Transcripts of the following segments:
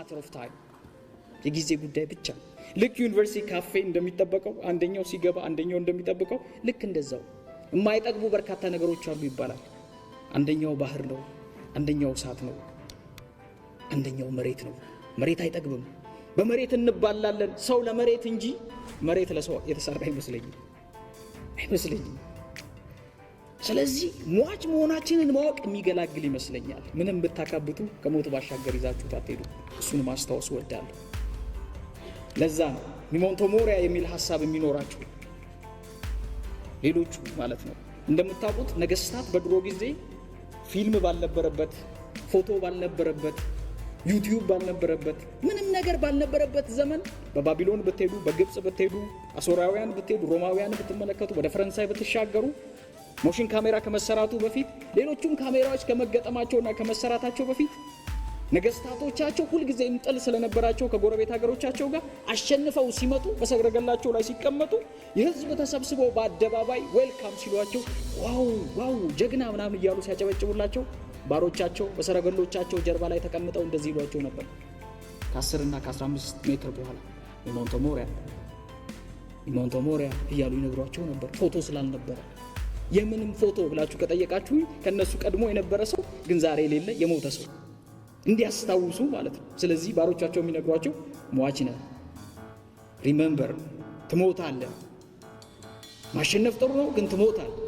Matter of time፣ የጊዜ ጉዳይ ብቻ። ልክ ዩኒቨርሲቲ ካፌ እንደሚጠበቀው፣ አንደኛው ሲገባ አንደኛው እንደሚጠብቀው፣ ልክ እንደዛው የማይጠግቡ በርካታ ነገሮች አሉ ይባላል። አንደኛው ባህር ነው፣ አንደኛው እሳት ነው፣ አንደኛው መሬት ነው። መሬት አይጠግብም። በመሬት እንባላለን። ሰው ለመሬት እንጂ መሬት ለሰው የተሰራ አይመስለኝም። ስለዚህ ሟች መሆናችንን ማወቅ የሚገላግል ይመስለኛል። ምንም ብታካብቱ ከሞት ባሻገር ይዛችሁት አትሄዱ። እሱን ማስታወስ እወዳለሁ። ለዛ ነው memento mori የሚል ሀሳብ የሚኖራቸው ሌሎቹ ማለት ነው። እንደምታውቁት ነገስታት በድሮ ጊዜ ፊልም ባልነበረበት፣ ፎቶ ባልነበረበት፣ ዩቲዩብ ባልነበረበት፣ ምንም ነገር ባልነበረበት ዘመን በባቢሎን ብትሄዱ፣ በግብፅ ብትሄዱ፣ አሶራውያን ብትሄዱ፣ ሮማውያን ብትመለከቱ፣ ወደ ፈረንሳይ ብትሻገሩ፣ motion camera ከመሰራቱ በፊት፣ ሌሎቹም ካሜራዎች ከመገጠማቸውና ከመሰራታቸው በፊት ነገስታቶቻቸው ሁልጊዜም ጥል ስለነበራቸው ከጎረቤት ሀገሮቻቸው ጋር፣ አሸንፈው ሲመጡ በሰረገላቸው ላይ ሲቀመጡ የህዝብ ተሰብስበው በአደባባይ welcome ሲሏቸው፣ wow wow ጀግና ምናምን እያሉ ሲያጨበጭቡላቸው፣ ባሮቻቸው በሰረገሎቻቸው ጀርባ ላይ ተቀምጠው እንደዚህ ይሏቸው ነበር። ከ10 እና ከ15 ሜትር በኋላ "Memento mori, memento mori" እያሉ ይነግሯቸው ነበር። ፎቶ ስላልነበረ። የምንም ፎቶ ብላችሁ ከጠየቃችሁ ከነሱ ቀድሞ የነበረ ሰው ግን ዛሬ የሌለ የሞተ ሰው እንዲያስታውሱ ማለት ነው። ስለዚህ ባሮቻቸው የሚነግሯቸው ሟች ነህ፣ remember፣ ትሞታለህ። ማሸነፍ ጥሩ ነው ግን ትሞታለህ።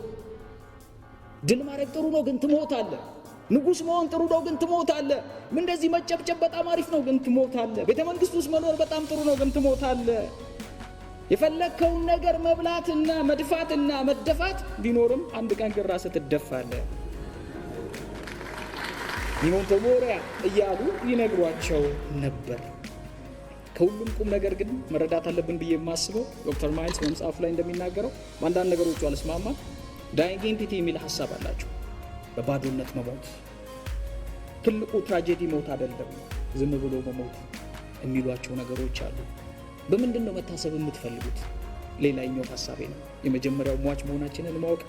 ድል ማድረግ ጥሩ ነው ግን ትሞታለህ። ንጉሥ መሆን ጥሩ ነው ግን ትሞታለህ። እንደዚህ መጨብጨብ በጣም አሪፍ ነው ግን ትሞታለህ። ቤተ መንግስት ውስጥ መኖር በጣም ጥሩ ነው ግን ትሞታለህ። የፈለግከውን ነገር መብላትና መድፋትና መደፋት ቢኖርም አንድ ቀን ግን ራስህ ትደፋለህ። Memento mori እያሉ ይነግሯቸው ነበር። ከሁሉም ቁም ነገር ግን መረዳት አለብን ብዬ የማስበው፣ ዶክተር ማይልስ በመጽሐፉ ላይ እንደሚናገረው፣ በአንዳንድ ነገሮቹ አልስማማ፣ dying empty የሚል ሀሳብ አላቸው። በባዶነት መሞት፣ ትልቁ tragedy ሞት አይደለም፣ ዝም ብሎ መሞት የሚሏቸው ነገሮች አሉ። በምንድን ነው መታሰብ የምትፈልጉት? ሌላኛው ሀሳቤ ነው። የመጀመሪያው ሟች መሆናችንን ማወቅ።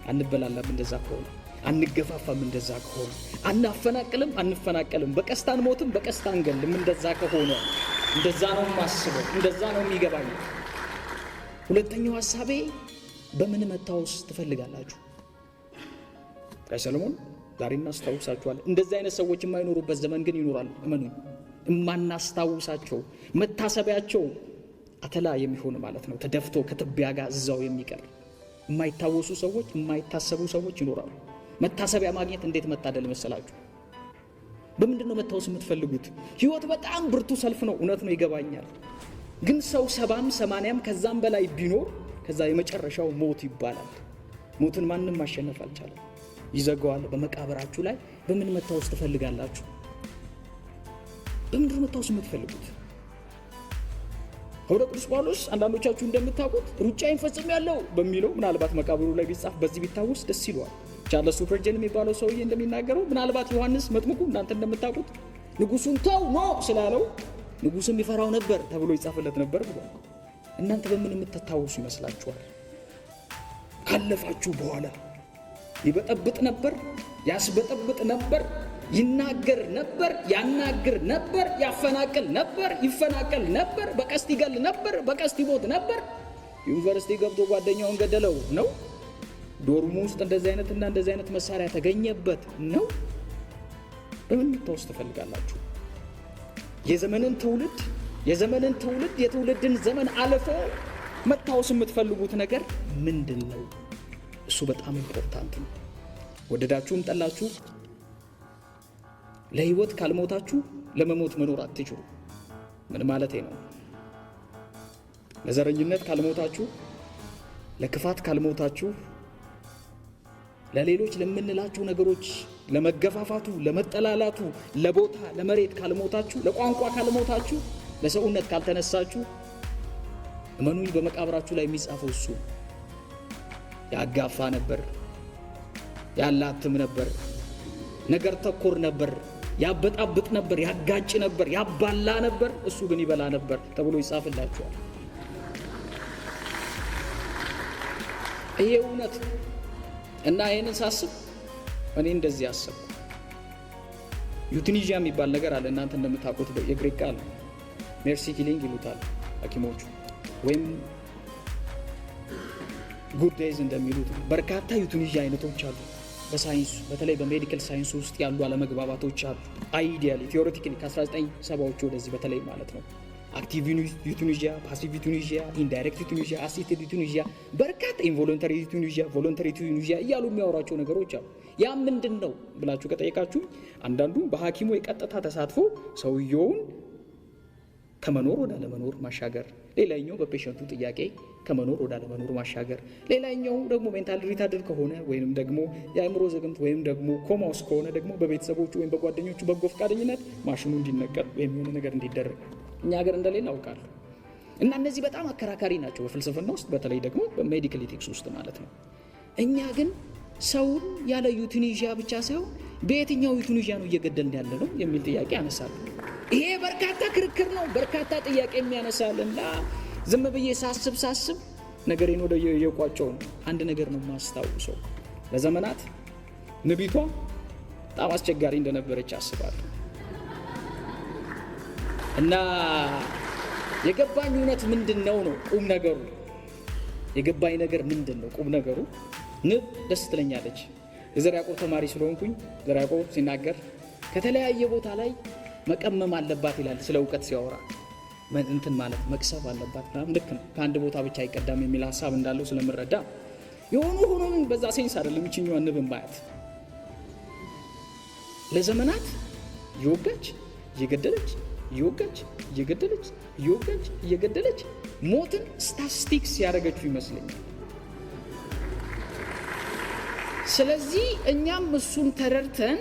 አንበላላም እንደዛ ከሆነ፣ አንገፋፋም እንደዛ ከሆነ፣ አናፈናቅልም፣ አንፈናቀልም፣ በቀስት አንሞትም፣ በቀስት አንገልም እንደዛ ከሆነ። እንደዛ ነው የማስበው፣ እንደዛ ነው የሚገባኝ። ሁለተኛው ሀሳቤ በምን መታወስ ትፈልጋላችሁ? ጋሽ ሰለሞን ዛሬ እናስታውሳችኋለን። እንደዚህ አይነት ሰዎች የማይኖሩበት ዘመን ግን ይኖራል። እመኑኝ፣ እማናስታውሳቸው፣ መታሰቢያቸው አተላ የሚሆን ማለት ነው። ተደፍቶ ከትቢያ ጋር እዛው የሚቀር የማይታወሱ ሰዎች፣ የማይታሰቡ ሰዎች ይኖራሉ። መታሰቢያ ማግኘት እንዴት መታደል መሰላችሁ? በምንድን ነው መታወስ የምትፈልጉት? ህይወት በጣም ብርቱ ሰልፍ ነው። እውነት ነው፣ ይገባኛል። ግን ሰው 70ም 80ም ከዛም በላይ ቢኖር ከዛ የመጨረሻው ሞት ይባላል። ሞትን ማንም ማሸነፍ አልቻለም። ይዘጋዋል። በመቃብራችሁ ላይ በምን መታወስ ትፈልጋላችሁ? በምንድን ነው መታወስ የምትፈልጉት? ሐዋርያው ቅዱስ ጳውሎስ አንዳንዶቻችሁ እንደምታውቁት "ሩጫዬን ፈጽሜያለሁ" በሚለው ምናልባት መቃብሩ ላይ ቢጻፍ፣ በዚህ ቢታወስ ደስ ይለዋል። ቻርለስ ስፐርጀን የሚባለው ሰውዬ እንደሚናገረው ምናልባት ዮሐንስ መጥምቁ፣ እናንተ እንደምታውቁት፣ ንጉሱን ተው no ስላለው ንጉስም ይፈራው ነበር ተብሎ ይጻፍለት ነበር ብሏል። እናንተ በምን የምትታወሱ ይመስላችኋል? ካለፋችሁ በኋላ ይበጠብጥ ነበር፣ ያስበጠብጥ ነበር፣ ይናገር ነበር፣ ያናግር ነበር፣ ያፈናቅል ነበር፣ ይፈናቀል ነበር፣ በቀስት ይገል ነበር፣ በቀስት ይሞት ነበር። ዩኒቨርሲቲ ገብቶ ጓደኛውን ገደለው ነው። Dorm ኡ ውስጥ እንደዚህ አይነትና እንደዚህ አይነት መሳሪያ ተገኘበት ነው። በምን መታወስ ትፈልጋላችሁ? የዘመንን ትውልድ የትውልድን ዘመን አልፎ መታወስ የምትፈልጉት ነገር ምንድን ነው? እሱ በጣም important ነው። ወደዳችሁም ጠላችሁ ለህይወት ካልሞታችሁ ለመሞት መኖር አትችሉ። ምን ማለቴ ነው? ለዘረኝነት ካልሞታችሁ፣ ለክፋት ካልሞታችሁ፣ ለሌሎች ለምንላቸው ነገሮች፣ ለመገፋፋቱ፣ ለመጠላላቱ፣ ለቦታ ለመሬት ካልሞታችሁ፣ ለቋንቋ ካልሞታችሁ፣ ለሰውነት ካልተነሳችሁ፣ እመኑኝ በመቃብራችሁ ላይ የሚጻፈው እሱ ያጋፋ ነበር፣ ያላትም ነበር፣ ነገር ተኮር ነበር፣ ያበጣብጥ ነበር፣ ያጋጭ ነበር፣ ያባላ ነበር፣ እሱ ግን ይበላ ነበር ተብሎ ይጻፍላችኋል። ይሄ እውነት እና ይህንን ሳስብ እኔ እንደዚህ አሰብኩ። Euthanasia የሚባል ነገር አለ። እናንተ እንደምታውቁት የግሪክ ቃል mercy killing ይሉታል ሐኪሞቹ ወይም good death እንደሚሉት ነው። በርካታ euthanasia አይነቶች አሉ። በሳይንሱ፣ በተለይ በ medical science ውስጥ ያሉ አለመግባባቶች አሉ። Ideally, theoretically ከ1970ዎቹ ወደዚህ በተለይ ማለት ነው። Active euthanasia፣ passive euthanasia፣ indirect euthanasia፣ assisted euthanasia፣ በርካታ involuntary euthanasia፣ voluntary euthanasia እያሉ የሚያወሯቸው ነገሮች አሉ። ያ ምንድን ነው ብላችሁ ከጠየቃችሁ፣ አንዳንዱ በሐኪሙ የቀጥታ ተሳትፎ ሰውየውን ከመኖር ወደ አለመኖር ማሻገር፣ ሌላኛው በ patient ኡ ጥያቄ ከመኖር ወደ አለመኖር ማሻገር፣ ሌላኛው ደግሞ mental retarded ከሆነ ወይም ደግሞ የአእምሮ ዝግመት ወይም ደግሞ ኮማ ውስጥ ከሆነ ደግሞ በቤተሰቦቹ ወይም በጓደኞቹ በጎ ፈቃደኝነት ማሽኑ እንዲነቀል ወይም የሆነ ነገር እንዲደረግ፣ እኛ ሀገር እንደሌለ አውቃለሁ። እና እነዚህ በጣም አከራካሪ ናቸው በፍልስፍና ውስጥ፣ በተለይ ደግሞ በ medical ethics ውስጥ ማለት ነው። እኛ ግን ሰውን ያለ euthanasia ብቻ ሳይሆን በየትኛው euthanasia ነው እየገደልን ያለ ነው የሚል ጥያቄ ያነሳሉ። ይሄ በርካታ ክርክር ነው፣ በርካታ ጥያቄ የሚያነሳል። እና ዝም ብዬ ሳስብ ሳስብ ነገሬን ወደ የቋጨው ነው። አንድ ነገር ነው የማስታውሰው። ለዘመናት ንቢቷ በጣም አስቸጋሪ እንደነበረች አስባለሁ። እና የገባኝ እውነት ምንድን ነው ነው ቁም ነገሩ። የገባኝ ነገር ምንድን ነው ቁም ነገሩ? ንብ ደስ ትለኛለች። የዘርዓ ያዕቆብ ተማሪ ስለሆንኩኝ ዘርዓ ያዕቆብ ሲናገር ከተለያየ ቦታ ላይ መቀመም አለባት ይላል። ስለ እውቀት ሲያወራ እንትን ማለት መቅሰም አለባት ምናምን፣ ልክ ነው። ከአንድ ቦታ ብቻ አይቀዳም የሚል ሀሳብ እንዳለው ስለምረዳ፣ የሆኑ ሆኖ በዛ sense አይደለም ይችኛዋን ንብን ባያት፣ ለዘመናት እየወጋች እየገደለች፣ እየወጋች እየገደለች፣ እየወጋች እየገደለች ሞትን ስታስቲክስ ያደረገችው ይመስለኛል። ስለዚህ እኛም እሱን ተረድተን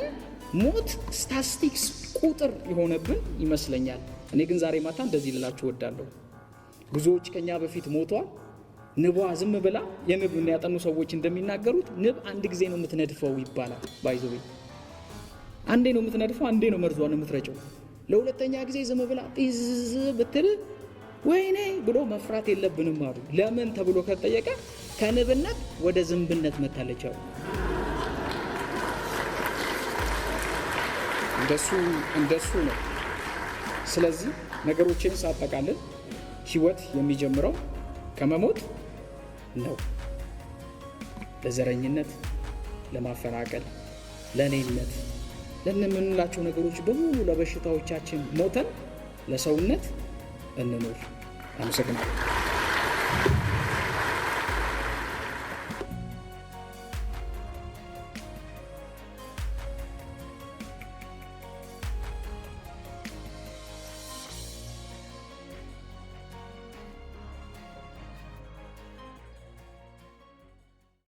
ሞት ስታስቲክስ ቁጥር የሆነብን ይመስለኛል። እኔ ግን ዛሬ ማታ እንደዚህ ልላችሁ እወዳለሁ። ብዙዎች ከኛ በፊት ሞተዋል። ንቧ ዝም ብላ፣ የንብ ያጠኑ ሰዎች እንደሚናገሩት ንብ አንድ ጊዜ ነው የምትነድፈው ይባላል። By the way፣ አንዴ ነው የምትነድፈው፣ አንዴ ነው መርዟን የምትረጨው። ለሁለተኛ ጊዜ ዝም ብላ ጢዝ ብትል ወይኔ ብሎ መፍራት የለብንም አሉ። ለምን ተብሎ ከተጠየቀ ከንብነት ወደ ዝንብነት መታለች አሉ። እንደሱ እንደሱ ነው። ስለዚህ ነገሮችን ሳጠቃልል ህይወት የሚጀምረው ከመሞት ነው። ለዘረኝነት፣ ለማፈናቀል፣ ለእኔነት፣ ለምንላቸው ነገሮች በሙሉ፣ ለበሽታዎቻችን ሞተን ለሰውነት እንኑር። አመሰግናለሁ።